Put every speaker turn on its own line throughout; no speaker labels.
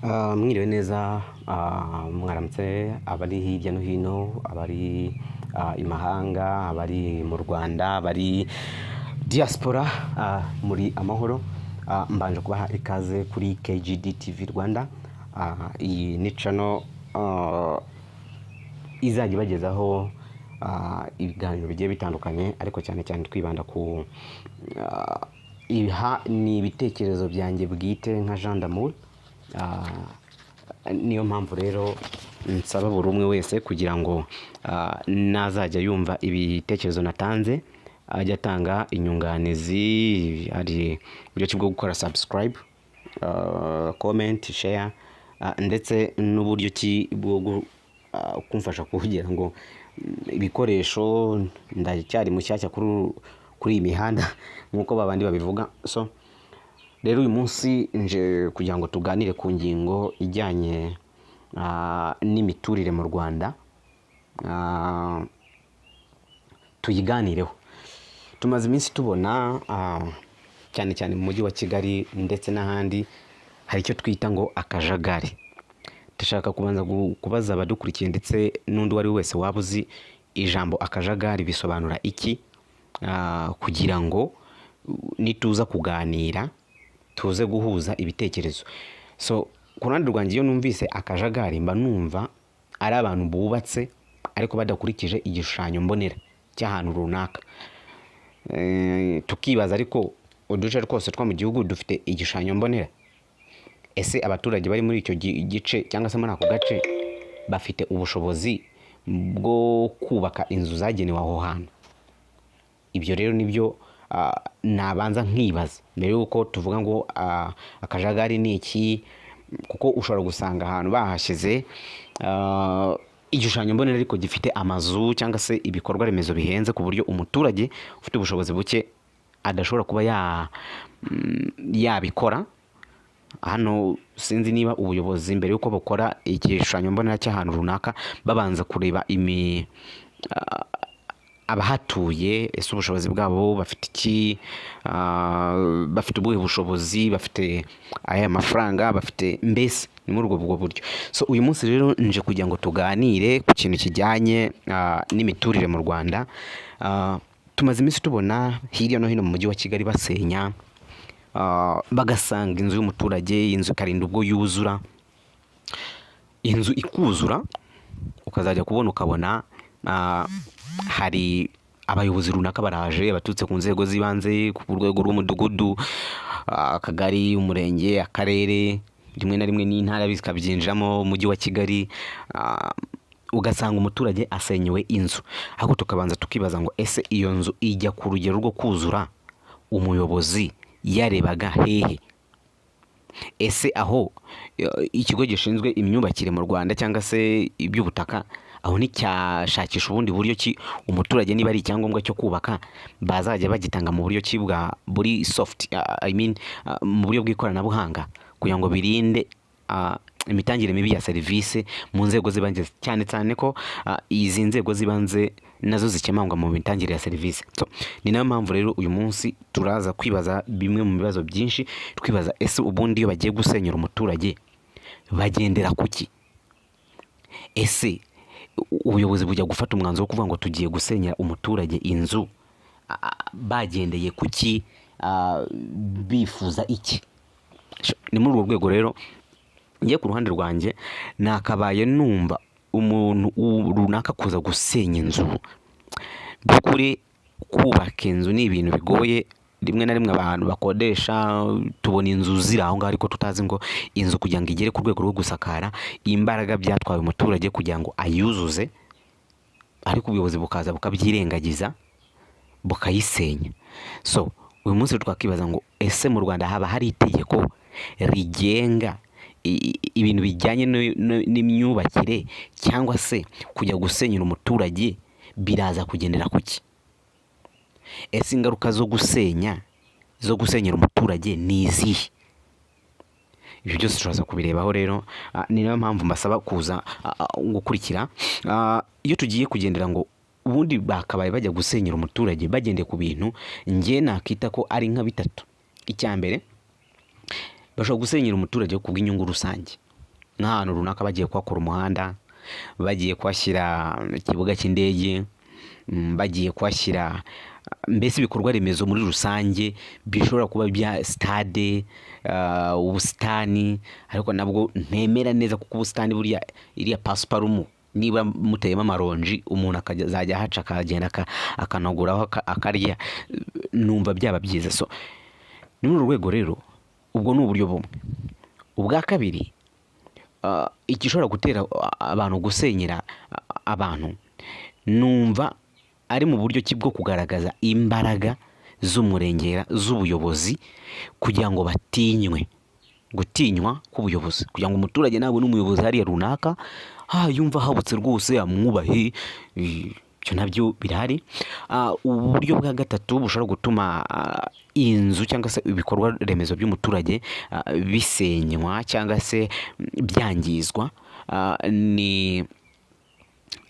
Mwiriwe neza, mwaramutse abari hirya no hino, abari imahanga, abari mu Rwanda, abari diaspora, muri amahoro. Mbanje kubaha ikaze kuri KGD TV Rwanda. Iyi ni channel izajya ibagezaho ibiganiro bigiye bitandukanye, ariko cyane cyane twibanda ku iha ni ibitekerezo byanjye bwite nka Jean d'Amour. Niyo mpamvu rero nsaba buri umwe wese kugira ngo nazajya yumva ibitekerezo natanze ajye atanga inyunganizi. Hari uburyo ki bwo gukora subscribe, comment, share, ndetse n'uburyo ki bwo kumfasha kugira ngo ibikoresho, ndacyari mushyashya kuri iyi mihanda nk'uko babandi babivuga. So rero uyu munsi nje kugira ngo tuganire ku ngingo ijyanye n'imiturire mu Rwanda, tuyiganireho. Tumaze iminsi tubona, cyane cyane mu mujyi wa Kigali ndetse n'ahandi, hari icyo twita ngo akajagari. Ndashaka kubanza kubaza abadukurikiye ndetse n'undi uwo ari we wese waba uzi ijambo akajagari bisobanura iki, kugira ngo nituza kuganira tuze guhuza ibitekerezo. So ku ruhande rwanjye, iyo numvise akajagari mba numva ari abantu bubatse ariko badakurikije igishushanyo mbonera cy'ahantu runaka. Tukibaza ariko uduce twose two mu gihugu dufite igishushanyo mbonera? Ese abaturage bari muri icyo gice cyangwa se muri ako gace bafite ubushobozi bwo kubaka inzu zagenewe aho hantu? Ibyo rero nibyo nabanza nkibaza mbere y'uko tuvuga ngo akajagari ni iki, kuko ushobora gusanga ahantu bahashyize igishushanyo mbonera ariko gifite amazu cyangwa se ibikorwa remezo bihenze, ku buryo umuturage ufite ubushobozi buke adashobora kuba yabikora. Hano sinzi niba ubuyobozi mbere y'uko bukora igishushanyo mbonera cy'ahantu runaka babanza kureba abahatuye, ese ubushobozi bwabo bafite iki, bafite ubuhe bushobozi, bafite aya mafaranga bafite, mbese ni muri ubwo buryo. So uyu munsi rero nje kugira ngo tuganire ku kintu kijyanye n'imiturire mu Rwanda. Tumaze iminsi tubona hirya no hino mu mujyi wa Kigali basenya, bagasanga inzu y'umuturage, inzu ikarinda ubwo yuzura, inzu ikuzura, ukazajya kubona ukabona hari abayobozi runaka baraje baturutse ku nzego z'ibanze, ku rwego rw'umudugudu, akagari, umurenge, akarere, rimwe na rimwe n'intara bikabyinjiramo, umujyi wa Kigali, ugasanga umuturage asenyewe inzu. Ahubwo tukabanza tukibaza ngo ese iyo nzu ijya ku rugero rwo kuzura umuyobozi yarebaga hehe? Ese aho ikigo gishinzwe imyubakire mu Rwanda cyangwa se iby'ubutaka, aho nticyashakisha ubundi buryo ki umuturage niba ari icyangombwa cyo kubaka bazajya bagitanga mu buryo ki bwa buri soft, I mean, mu buryo bw'ikoranabuhanga, kugira ngo birinde imitangire mibi ya serivisi mu nzego z'ibanze, cyane cyane ko izi nzego z'ibanze nazo zikemangwa mu mitangire ya serivisi? So, ni nayo mpamvu rero uyu munsi turaza kwibaza bimwe mu bibazo byinshi, twibaza ese ubundi iyo bagiye gusenyera umuturage bagendera kuki? Ese ubuyobozi bujya gufata umwanzuro wo kuvuga ngo tugiye gusenyera umuturage inzu bagendeye kuki, bifuza iki? Ni muri urwo rwego rero njye ku ruhande rwanjye nakabaye numva umuntu runaka kuza gusenya inzu. By'ukuri kubaka inzu ni ibintu bigoye. Rimwe na rimwe abantu bakodesha tubona inzu ziri aho ngaho, ariko tutazi ngo inzu kugira ngo igere ku rwego rwo gusakara, imbaraga byatwaye umuturage kugira ngo ayuzuze, ariko ubuyobozi bukaza bukabyirengagiza bukayisenya. So uyu munsi twakibaza ngo ese mu Rwanda haba hari itegeko rigenga ibintu bijyanye n'imyubakire, cyangwa se kujya gusenyera umuturage biraza kugendera ku ki? Ese ingaruka zo gusenya, zo gusenyera umuturage ni izihe? Ibyo byose turaza kubirebaho rero. Ni nayo mpamvu mbasaba kuza gukurikira. Iyo tugiye kugendera ngo ubundi bakabaye bajya gusenyera umuturage bagendeye ku bintu njye nakita ko ari nka bitatu. Icya mbere, bashobora gusenyera umuturage ku bw'inyungu rusange. Nk'ahantu runaka bagiye kuhakora umuhanda, bagiye kuhashyira ikibuga cy'indege, bagiye kuhashyira mbese ibikorwa remezo muri rusange bishobora kuba bya sitade, ubusitani, ariko nabwo ntemera neza kuko ubusitani buriya iriya pasiparumu niba muteyemo amaronji, umuntu akazajya ahaca akagenda akanaguraho akarya, numva byaba byiza. So ni muri uru rwego rero, ubwo ni uburyo bumwe. Ubwa kabiri, igishobora gutera abantu gusenyera abantu, numva ari mu buryo ki bwo kugaragaza imbaraga z'umurengera z'ubuyobozi kugira ngo batinywe, gutinywa k'ubuyobozi, kugira ngo umuturage nabona umuyobozi hariya runaka, yumva ahabutse rwose amwubahe, ibyo nabyo birahari. Uburyo bwa gatatu bushobora gutuma inzu cyangwa se ibikorwa remezo by'umuturage bisenywa cyangwa se byangizwa, ni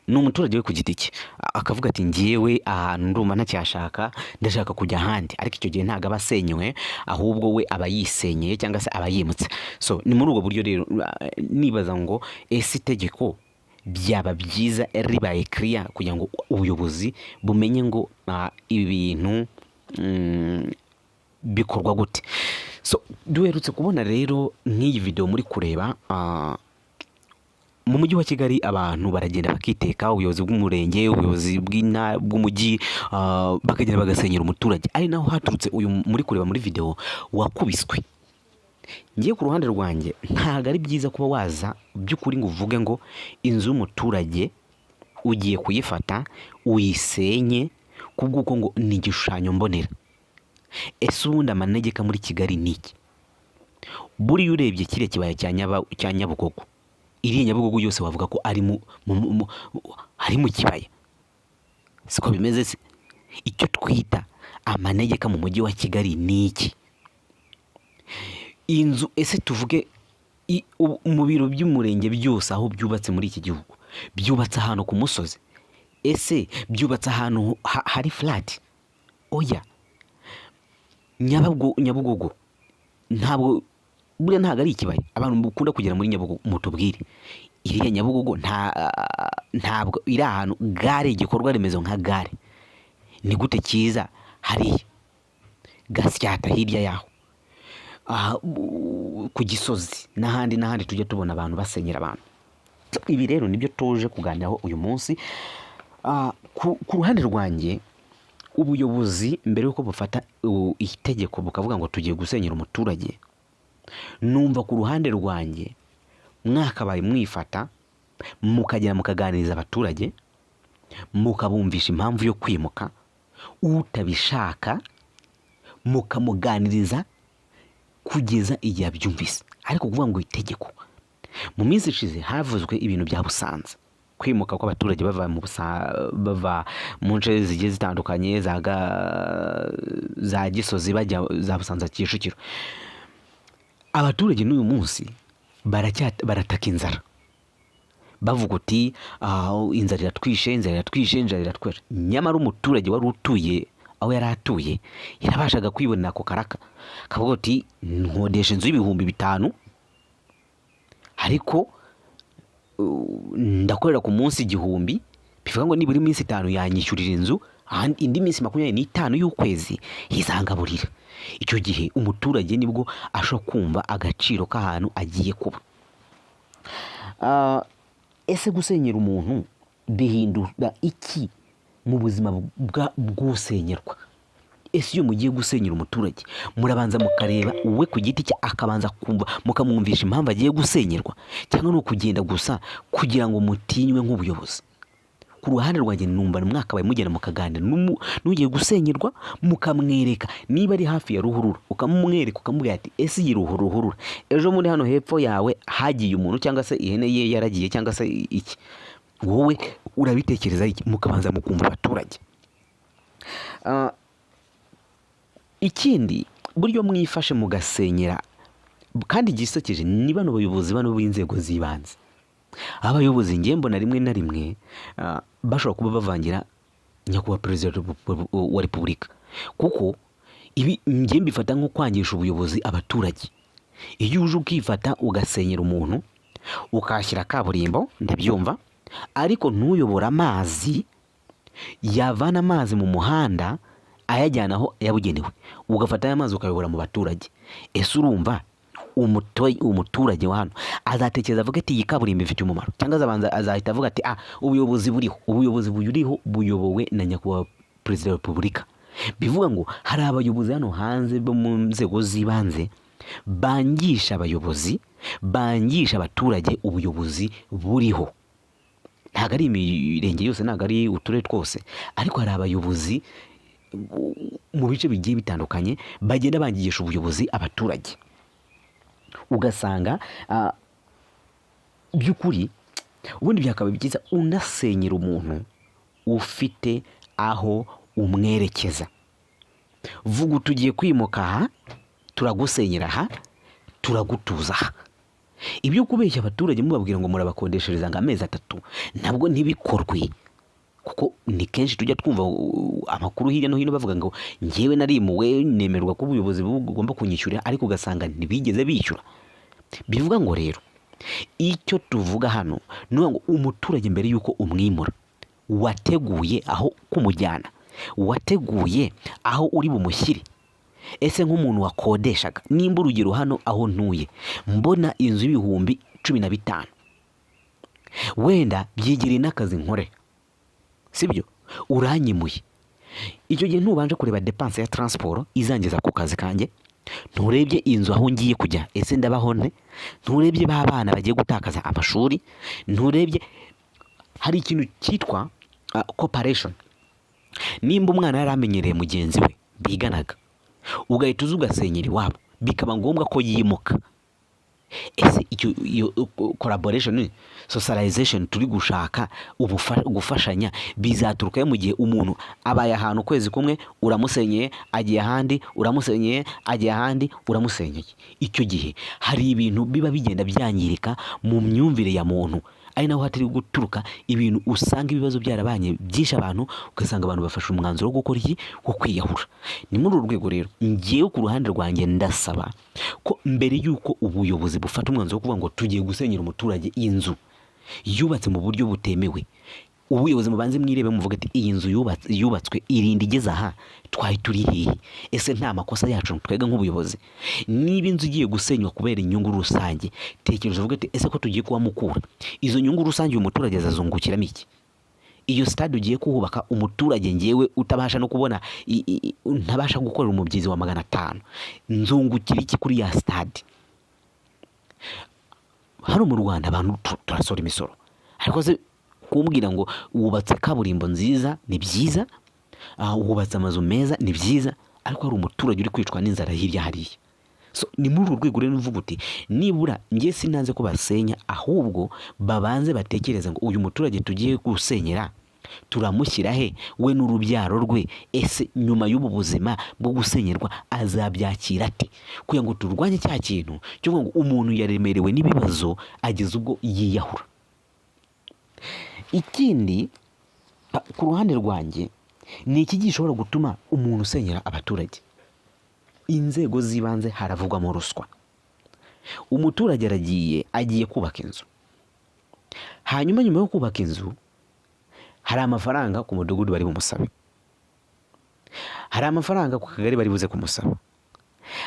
umuturage we ku giti cye, akavuga ati ngewe ahantu ndumva ntacyashaka, ndashaka kujya ahandi, ariko icyo gihe ntabwo aba asenyewe, ahubwo we aba yisenyeye cyangwa se aba yimutse. So ni muri ubwo buryo rero nibaza ngo ese itegeko byaba byiza ribaye kiriya kugira ngo ubuyobozi bumenye ngo ibi bintu bikorwa gute. So duherutse kubona rero nk'iyi video muri kureba, mu mujyi wa Kigali abantu baragenda bakiteka, ubuyobozi bw'umurenge, ubuyobozi bw'umujyi, bakagenda bagasenyera umuturage, ari naho haturutse uyu muri kureba muri video wakubiswe. Ngiye ku ruhande rwanjye, ntabwo ari byiza kuba waza by'ukuri ngo uvuge ngo inzu y'umuturage ugiye kuyifata uyisenye kubw'uko ngo ni igishushanyo mbonera. Ese ubundi amanegeka muri Kigali ni iki? Buriya urebye kiriya kibaya cya Nyabugogo, iriya Nyabugogo yose wavuga ko ari mu kibaya, siko bimeze se? Icyo twita amanegeka mu mujyi wa Kigali ni iki? Inzu ese tuvuge mu biro by'umurenge byose aho byubatse muri iki gihugu, byubatse ahantu ku musozi? Ese byubatse ahantu hari flat? Oya. Nyabugogo ntabwo buriya ntabwo ari ikibaya. Abantu mukunda kugera muri Nyabugogo mutubwire, iriya Nyabugogo ntabwo iri ahantu gare, igikorwa remezo nka gare ni gute cyiza hariya Gasyata, hirya yaho aha, ku Gisozi n'ahandi n'ahandi tujya tubona abantu basenyera abantu. Ibi rero nibyo tuje kuganiraho uyu munsi. Ku ruhande rwanjye, ubuyobozi mbere y'uko bufata itegeko bukavuga ngo tugiye gusenyera umuturage, numva ku ruhande rwanjye mwakabaye mwifata mukagera mukaganiriza abaturage, mukabumvisha impamvu yo kwimuka, utabishaka mukamuganiriza kugeza igihe abyumvise. Ariko kuvuga ngo itegeko, mu minsi ishize havuzwe ibintu bya Busanza, kwimuka kw'abaturage bava mu nce zigiye zitandukanye za Gisozi bajya za Busanza, Kicukiro. Abaturage n'uyu munsi barataka inzara, bavuga uti inzara iratwishe, inzara iratwishe, inzara iratwishe. Nyamara umuturage wari utuye aho yari atuye yarabashaga kwibonera ako karaka, akavuga uti nkodesha inzu y'ibihumbi 5, ariko ndakorera ku munsi 1000, bivuga ngo nibura iminsi 5 yanyishyurira inzu, indi minsi 25 y'ukwezi izangaburira. Icyo gihe umuturage nibwo ashobora kumva agaciro k'ahantu agiye kuba. Ese gusenyera umuntu bihindura iki mu buzima bw'usenyerwa? Ese iyo mugiye gusenyera umuturage murabanza mukareba we ku giti cye, akabanza kumva, mukamwumvisha impamvu agiye gusenyerwa, cyangwa ni ukugenda gusa kugira ngo mutinywe nk'ubuyobozi? Ku ruhande rwanjye numva mwakabaye mugenda mukaganira n'ugiye gusenyerwa, mukamwereka niba ari hafi ya ruhurura, ukamumwereka ukamubwira ati ese iyi ruhurura ejo muri hano hepfo yawe hagiye umuntu, cyangwa se ihene ye yaragiye, cyangwa se iki, wowe urabitekereza iki? Mukabanza mukumva abaturage. Ikindi buryo mwifashe mugasenyera, kandi igisekeje ni bano bayobozi bano b'inzego z'ibanze. Abayobozi ngiye mbona rimwe na rimwe bashobora kuba bavangira nyakubahwa perezida wa repubulika, kuko ibi ngiye mbifata nko kwangisha ubuyobozi abaturage. Iyo uje ukifata ugasenyera umuntu Ukahashyira kaburimbo, ndabyumva, ariko ntuyobore amazi yavana amazi mu muhanda ayajyana aho yabugenewe, ugafata aya mazi ukayobora mu baturage. Ese urumva umuturage wa hano azatekereza avuga ati: "Iyi kaburimbo ifite umumaro"? Cyangwa azabanza azahita avuga ati: "Ah, ubuyobozi buriho, ubuyobozi buriho buyobowe na Nyakubahwa Perezida wa Repubulika"? Bivuga ngo hari abayobozi hano hanze bo mu nzego z'ibanze bangisha abayobozi, bangisha abaturage ubuyobozi buriho. Ntabwo ari imirenge yose, ntabwo ari uturere twose, ariko hari abayobozi mu bice bigiye bitandukanye bagenda bangisha ubuyobozi abaturage, ugasanga by'ukuri ubundi byakaba byiza unasenyera umuntu ufite aho umwerekeza. Vuga uti: "Ugiye kwimuka aha, turagusenyera aha, turagutuza aha." Ibyo kubeshya abaturage mubabwira ngo murabakodeshereza ngo amezi 3, nabwo ntibikorwe, kuko ni kenshi tujya twumva amakuru hirya no hino bavuga ngo: "Ngewe narimuwe, nemerwa ko ubuyobozi bugomba kunyishyurira," ariko ugasanga ntibigeze bishyura. Bivuga ngo rero icyo tuvuga hano ni ukuvuga ngo umuturage mbere y'uko umwimura, wateguye aho kumujyana? Wateguye aho uri bumushyire? Ese nk'umuntu wakodeshaga, nimba urugero hano aho ntuye mbona inzu y'ibihumbi 15, wenda byegereye n'akazi nkore, sibyo? Uranyimuye, icyo gihe ntubanje kureba dépense ya transport izangeza ku kazi kanjye, nturebye inzu aho ngiye kujya, ese ndabaho nte? Nturebye ba bana bagiye gutakaza amashuri, nturebye hari ikintu cyitwa cooperation. Nimba umwana yari amenyereye mugenzi we biganaga, ugahita uza ugasenyera iwabo, bikaba ngombwa ko yimuka, ese icyo iyo collaboration, socialization turi gushaka, gufashanya, bizaturuka mu gihe umuntu abaye ahantu ukwezi kumwe, uramusenyeye, agiye ahandi, uramusenyeye, agiye ahandi, uramusenyeye? Icyo gihe hari ibintu biba bigenda byangirika mu myumvire ya muntu, ari naho hatari guturuka ibintu usanga ibibazo byarabanye byinshi, abantu ugasanga abantu bafashe umwanzuro wo gukora iki? Wo kwiyahura. Ni muri uru rwego rero ngewe ku ruhande rwanjye ndasaba ko mbere y'uko ubuyobozi bufata umwanzuro wo kuvuga ngo tugiye gusenyera umuturage inzu yubatse mu buryo butemewe, ubuyobozi mubanze mwirebe, muvuga ati: "Iyi nzu yubatswe irinda igeze aha, twari turi hehe? Ese nta makosa yacu twebwe nk'ubuyobozi?" Niba inzu igiye gusenywa kubera inyungu rusange, tekereza uvuge ati: "Ese ko tugiye kuhamukura, izo nyungu rusange uyu muturage azazungukiramo iki? Iyo stade ugiye kuhubaka, umuturage ngewe utabasha no kubona ntabasha gukorera umubyizi wa 500, nzungukira iki kuri ya stade?" Hano mu Rwanda abantu turasora imisoro, ariko se kumbwira ngo wubatse kaburimbo nziza ni byiza, wubatse amazu meza ni byiza, ariko hari umuturage uri kwicwa n'inzara hirya hariya? So ni muri uru rwego rero uvuga uti: nibura njye sinanze ko basenya, ahubwo babanze batekereze ngo uyu muturage tugiye gusenyera turamushyira he, we n'urubyaro rwe? Ese nyuma y'ubu buzima bwo gusenyerwa azabyakira ate? Kugira ngo turwanye cya kintu cyo kuvuga ngo umuntu yaremerewe n'ibibazo ageze ubwo yiyahura. Ikindi ku ruhande rwanjye ni iki gishobora gutuma umuntu usenyera abaturage? Inzego z'ibanze haravugwamo ruswa. Umuturage aragiye, agiye kubaka inzu, hanyuma nyuma yo kubaka inzu hari amafaranga ku mudugudu bari bumusabe, hari amafaranga ku kagari bari buze kumusaba,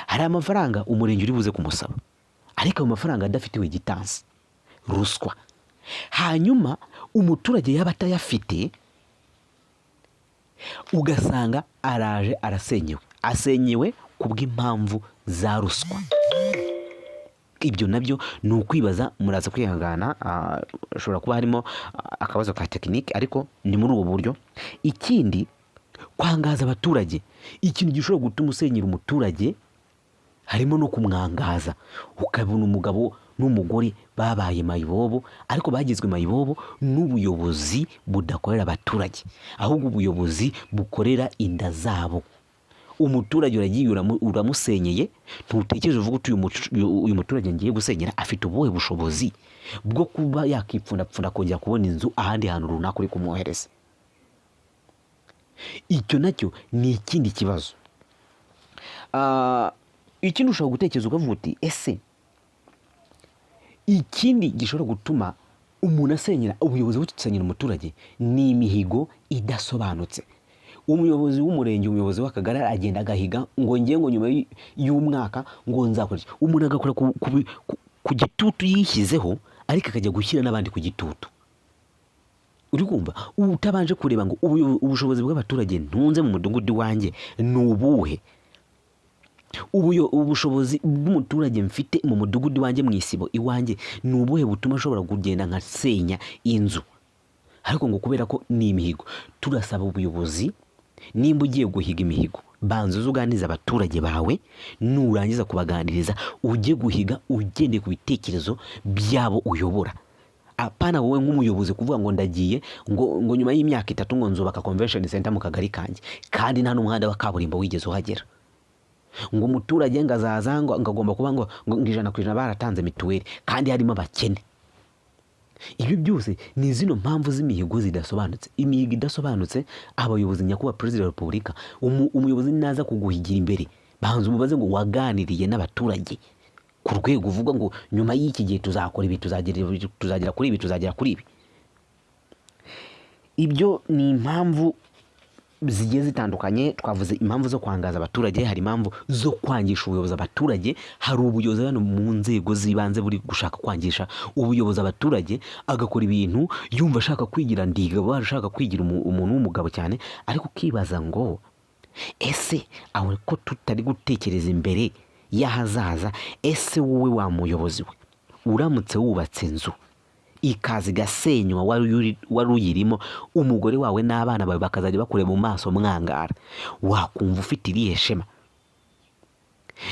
hari amafaranga umurenge uri buze kumusaba, ariko ayo mafaranga adafitiwe gitansi, ruswa. Hanyuma umuturage yaba atayafite, ugasanga araje arasenyewe, asenyewe ku bw'impamvu za ruswa. Ibyo nabyo ni ukwibaza. Muraza kwihangana, hashobora kuba harimo akabazo ka tekinike, ariko ni muri ubu buryo. Ikindi, kwangaza abaturage. Ikintu gishobora gutuma usenyera umuturage harimo no kumwangaza, ukabona umugabo n'umugore babaye mayibobo, ariko bagizwe mayibobo n'ubuyobozi budakorera abaturage, ahubwo ubuyobozi bukorera inda zabo. Umuturage uragiye uramusenyeye, ntutekereze uvuga uti: "Uyu muturage ngiye gusenyera afite ubuhe bushobozi bwo kuba yakipfundapfunda akongera kubona inzu ahandi hantu runaka uri kumwohereza?" Icyo nacyo ni ikindi kibazo. Ikindi ushobora gutekereza ukavuga uti: "Ese Ikindi gishobora gutuma umuntu asenyera, ubuyobozi busenyera umuturage, ni imihigo idasobanutse. Umuyobozi w'umurenge, umuyobozi w'akagari agenda agahiga ngo ngiye ngo nyuma y'umwaka ngo nzakora iki. Umuntu agakora ku gitutu yishyizeho, ariko akajya gushyira n'abandi ku gitutu. Uri kumva utabanje kureba ngo ubushobozi bw'abaturage ntunze mu mudugudu wanjye ni ubuhe, ubushobozi bw'umuturage mfite mu mudugudu wanjye, mu isibo iwanjye ni ubuhe butuma ashobora kugenda nkasenya inzu, ariko ngo kubera ko ni imihigo. Turasaba ubuyobozi, nimba ugiye guhiga imihigo, banza uze uganirize abaturage bawe. Nurangiza kubaganiriza, ujye guhiga ugendeye ku bitekerezo by'abo uyobora, apana wowe nk'umuyobozi kuvuga ngo ndagiye ngo nyuma y'imyaka 3 ngo nzubaka convention center mu kagari kanjye, kandi nta n'umuhanda wa kaburimbo wigeze uhagera. Ngo umuturage ngo azaza ngo agomba kuba ngo 100% baratanze mituweli, kandi harimo abakene. Ibyo byose ni zino mpamvu z'imihigo zidasobanutse. Imihigo idasobanutse, abayobozi, nyakubahwa Perezida wa Repubulika, umuyobozi naza kuguhigira imbere, banza umubaze ngo waganiriye n'abaturage ku rwego uvuga ngo nyuma y'iki gihe tuzakora ibi, tuzagera kuri ibi, tuzagera kuri ibi. Ibyo ni impamvu zigiye zitandukanye. Twavuze impamvu zo kwangaza abaturage, hari impamvu zo kwangisha ubuyobozi abaturage. Hari ubuyobozi hano mu nzego z'ibanze buri gushaka kwangisha ubuyobozi abaturage, agakora ibintu yumva ashaka kwigira ndigabo, ashaka kwigira umuntu w'umugabo cyane, ariko ukibaza ngo ese aho ko tutari gutekereza imbere y'ahazaza? Ese wowe wa muyobozi we, uramutse wubatse inzu ikaza igasenywa wari uyirimo, umugore wawe n'abana bawe bakazajya bakureba mu maso mwangara, wakumva ufite irihe shema?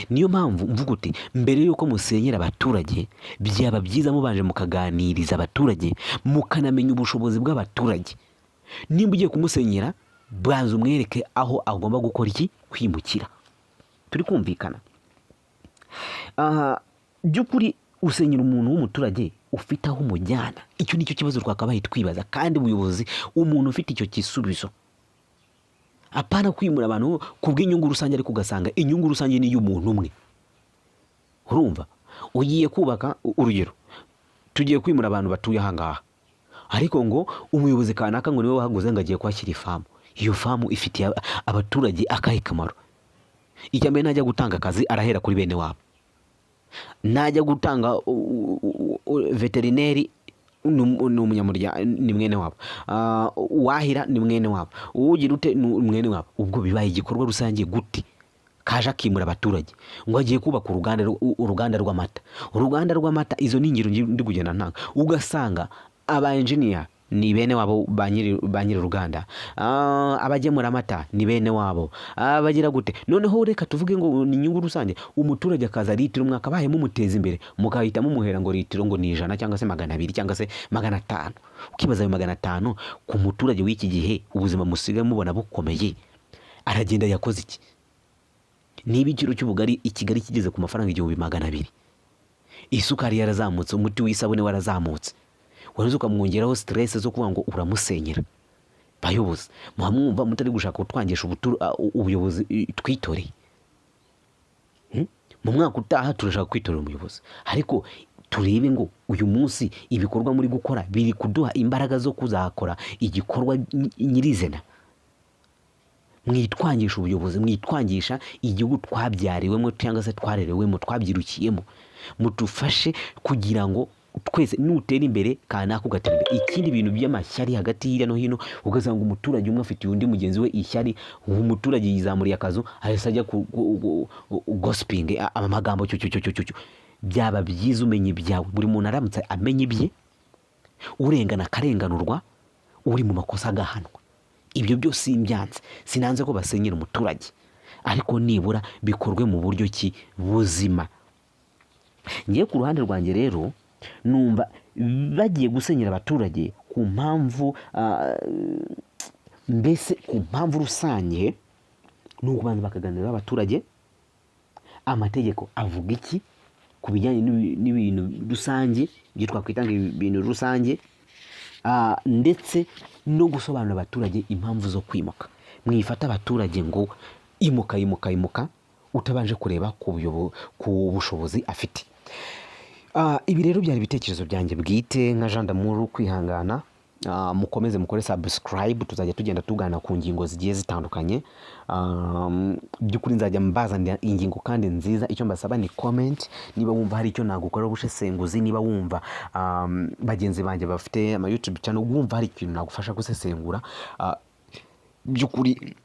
Niyo mpamvu mvuga uti mbere y'uko musenyera abaturage, byaba byiza mubanje mukaganiriza abaturage, mukanamenya ubushobozi bw'abaturage. Nimba ugiye kumusenyera, banza umwereke aho agomba gukora iki, kwimukira. Turi kumvikana? Aha by'ukuri usenyera umuntu w'umuturage ufite aho umujyana? Icyo nicyo kibazo twakabaye twibaza, kandi ubuyobozi, umuntu ufite icyo gisubizo, apana kwimura abantu ku bw'inyungu rusange, ariko ugasanga inyungu rusange ni iy'umuntu umwe. Urumva ugiye kubaka, urugero tugiye kwimura abantu batuye aha ngaha, ariko ngo umuyobozi kanaka ngo niwe wahaguze, ngo agiye kuhashyira ifamu. Iyo famu ifitiye abaturage akahe kamaro? Icya mbere, najya gutanga akazi arahera kuri bene wabo, najya gutanga veterineri ni umunyamuryango, ni mwene wabo. Uwahira ni mwene wabo, uwugira ute ni mwene wabo. Ubwo bibaye igikorwa rusange gute? Kaje akimura abaturage ngo agiye kubaka uruganda rw'amata. Uruganda rw'amata, izo ni ingero ndi kugenda ntanga. Ugasanga aba engineer ni bene wabo ba nyiri uruganda, abagemura amata ni bene wabo, abagira gute. Noneho reka tuvuge ngo ni inyungu rusange, umuturage akaza litiro mwakabaye mumuteza imbere, mugahita mumuhera ngo litiro ngo ni 100 cyangwa se 200 cyangwa se 500. Ukibaza ayo 500 ku muturage w'iki gihe, ubuzima musigaye mubona bukomeye, aragenda yakoze iki? Niba ikiro cy'ubugari i Kigali kigeze ku mafaranga 1200, isukari yarazamutse, umuti w'isabune warazamutse, warangiza ukamwongeraho stress zo kuvuga ngo uramusenyera. Bayobozi, muba mwumva mutari gushaka kutwangisha ubuyobozi twitoreye? Mu mwaka utaha turashaka kwitorera umuyobozi, ariko turebe ngo uyu munsi ibikorwa muri gukora biri kuduha imbaraga zo kuzakora igikorwa nyirizina. Mwitwangisha ubuyobozi, mwitwangisha igihugu twabyariwemo cyangwa se twarerewemo, twabyirukiyemo. Mudufashe kugira ngo twese nutera imbere kanaka ugatera imbere. Ikindi, bintu by'amashyari hagati hirya no hino, ugasanga umuturage umwe afitiye undi mugenzi we ishyari. Uwo muturage yizamuriye akazu, ahise ajya ku gossiping, amagambo cyo cyo cyo cyo cyo. Byaba byiza umenya ibyawe, buri muntu aramutse amenya ibye, urengana akarenganurwa, uri mu makosa agahanwa. Ibyo byose simbyanze, sinanze ko basenyera umuturage, ariko nibura bikorwe mu buryo ki buzima. Ngiye ku ruhande rwanjye rero, numva bagiye gusenyera abaturage ku mpamvu mbese ku mpamvu rusange, ni ukubanza bakaganira n'abaturage, amategeko avuga iki ku bijyanye n'ibintu rusange, ibyo twakwita ngo ibintu rusange, ndetse no gusobanurira abaturage impamvu zo kwimuka. Mwifata abaturage ngo imuka, imuka, imuka, utabanje kureba ku bushobozi afite. Ibi rero byari ibitekerezo byanjye bwite nka Jean d'Amour kwihangana. Mukomeze mukore subscribe, tuzajya tugenda tugana ku ngingo zigiye zitandukanye. By'ukuri nzajya mbazanira ingingo kandi nziza. Icyo mbasaba ni comment, niba wumva hari icyo nagukorera ubushesenguzi, niba wumva bagenzi banjye bafite ama YouTube channel, wumva hari ikintu nagufasha gusesengura, by'ukuri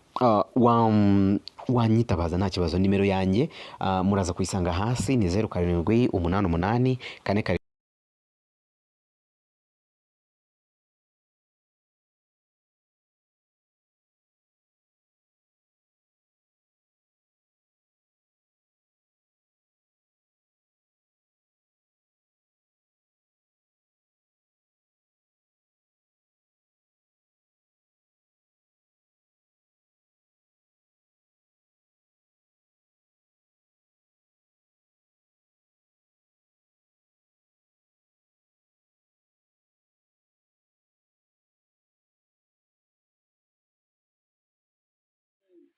wanyitabaza nta kibazo. Nimero yanjye muraza kuyisanga hasi, ni 0788 4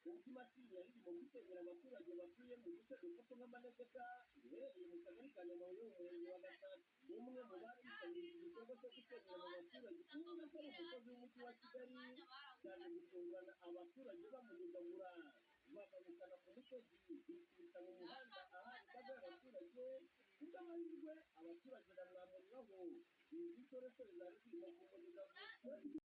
Ubwo imashini yari irimo gusenyera abaturage batuye mu duce dufatwa nk'amanegeka duherereye mu kagari ka Nyamabuye mu murenge wa Gatsata, umwe mu bari bitabiriye iki gikorwa cyo gusenyera abo baturage uvuga ko ari umukozi w'umujyi wa Kigali, byaje gutungurana abaturage bamunyegagura bamanukana ku musozi bikubita mu muhanda ahari imbaga y'abaturage. Kubw'amahirwe abaturage bamwamuriraho izi nsoresore zari zirimo kumunyegagura.